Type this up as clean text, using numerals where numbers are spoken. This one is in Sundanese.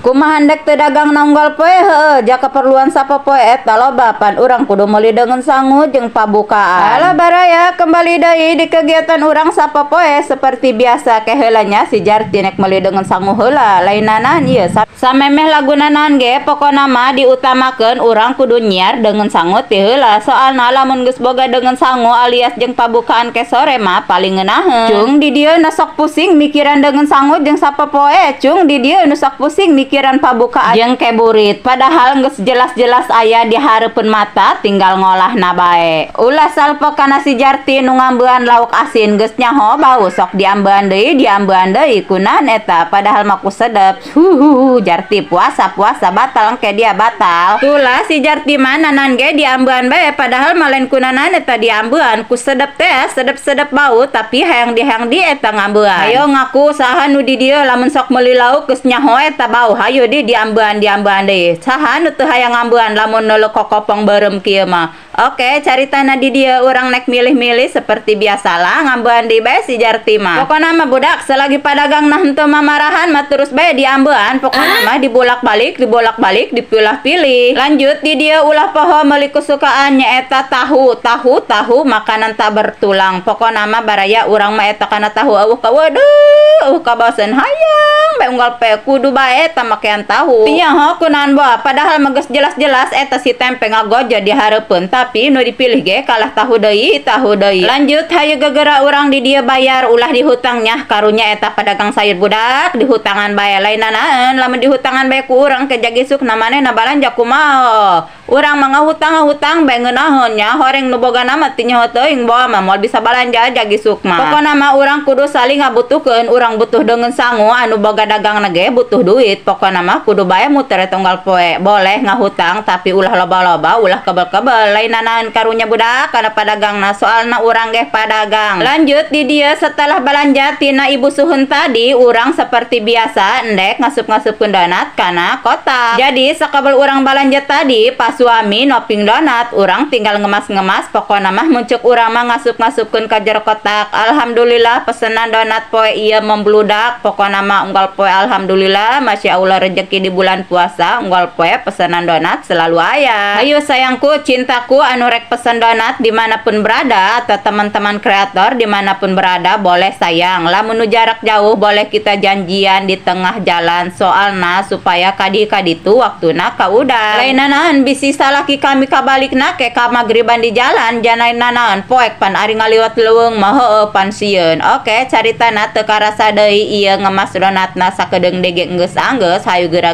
Kumaha ndek teu dagang na unggal poe? Heueuh, ja keperluan sapopoe eta loba, pan urang kudu meuli deungeun sangu jeung pabukaan. Halo baraya, kembali deui di kegiatan urang sapopoe. Seperti biasa, ke heula nya si Jarti nek meuli deungeun sangu heula. Lain nanaon ieu, samemeh laguna naon ge, pokona mah diutamakeun urang kudu nyiar deungeun sangu ti heula, soalna lamun geus boga deungeun sangu alias jeung pabukaan ke sore mah paling ngeunaheun. Cung di dieu nu sok pusing mikiran deungeun sangu jeung sapopoe, cung di dieu nu sok pusing mikiran pabukaan jeung keburit, padahal geus jelas-jelas aya di hareupeun mata, tinggal ngolahna bae. Ulah salpo kana si Jarti nu ngambean lauk asin, geus nyaho bau sok diambean deui, diambean deui. Kunaon eta? Padahal mah ku sedep. Huhuhu, Jarti puasa puasa batal engke dia batal. Tulah si Jarti mah nanan ge diambean bae, padahal mah lain kunaon eta diambean, ku sedep teh, sedep-sedep bau, tapi hayang di hayang di eta ngambean. Ayo ngaku, saha nu di dieu lamun sok meuli lauk geus nyaho eta bau, hayu di diambean, diambean deui? Saha nu teu hayang ngambean lamun neuleuh kokopong beureum kieu mah? Oke, caritana di dieu urang nek milih-milih seperti biasalah, ngambean deui bae si Jarti mah. Pokona mah budak, selagi padagang nah henteu mamarahan mah terus bae diambean, pokona mah dibolak-balik, dibolak-balik, dipilah-pilih. Lanjut di dieu ulah poho meuli kesukaan, nyaeta tahu, tahu, tahu, makanan tak bertulang. Pokona mah baraya, urang mah eta kana tahu euweuh kawaduh, euweuh kabosen, hayang bae unggal poe kudu bae eta makean tahu. Nya kunaon boa, padahal mah geus jelas-jelas eta si tempe ngagojo di hareupeun, tapi nu dipilih ge kalah tahu deui, tahu deui. Lanjut, hayu gegera urang di dieu bayar, ulah dihutangnya. Karunya eta pedagang sayur, budak, dihutangan bae. Lain nanaon, lamun dihutangan bae ku urang ke jagisuk na manehna balanja kumaha? Urang mah ngahutang ngahutang bae ngeunaheun nya, horeng nu boga nama teu nyaho teuing, boa mah moal bisa balanja jagisuk mah. Pokona mah urang kudu saling ngabutuhkeun, urang butuh deungeun sangu, anu boga dagang ge butuh duit. Pokona mah kudu bae muter eta unggal poe. Boleh ngahutang, tapi ulah loba-loba, ulah kebel-kebel. Lain nanaon, karunya budak kana padagangna, soalna urang ge padagang. Lanjut di dieu setelah balanja tina ibu Suhun tadi, urang seperti biasa endek ngasup-ngasupkeun donat kana kotak. Jadi sakabel urang balanja tadi, pas suami noping donat, urang tinggal ngemas-ngemas, pokona mah muncul urang mah ngasup-ngasupkeun ka jero kotak. Alhamdulillah, pesenan donat poe ieu membludak, pokona mah unggal poe alhamdulillah, masya Allah, rezeki di bulan puasa unggal poe pesanan donat selalu aya. Ayo sayangku, cintaku, anu rek pesen donat dimanapun berada atau teman-teman kreator dimanapun berada, boleh sayang. Lamun nu jarak jauh boleh kita janjian di tengah jalan, soalna supaya kadi-kadi tu waktuna kaudah. Lain nanaon, bisi salaki kami kabalikna ke ka magriban di jalan, janain nanaon poek pan ari ngaliwat leuweung mah, heueuh, pan sieun. Oke, caritana teu karasa deui ieu ngemas donatna sakedeung dege geus anggeus, hayu geura.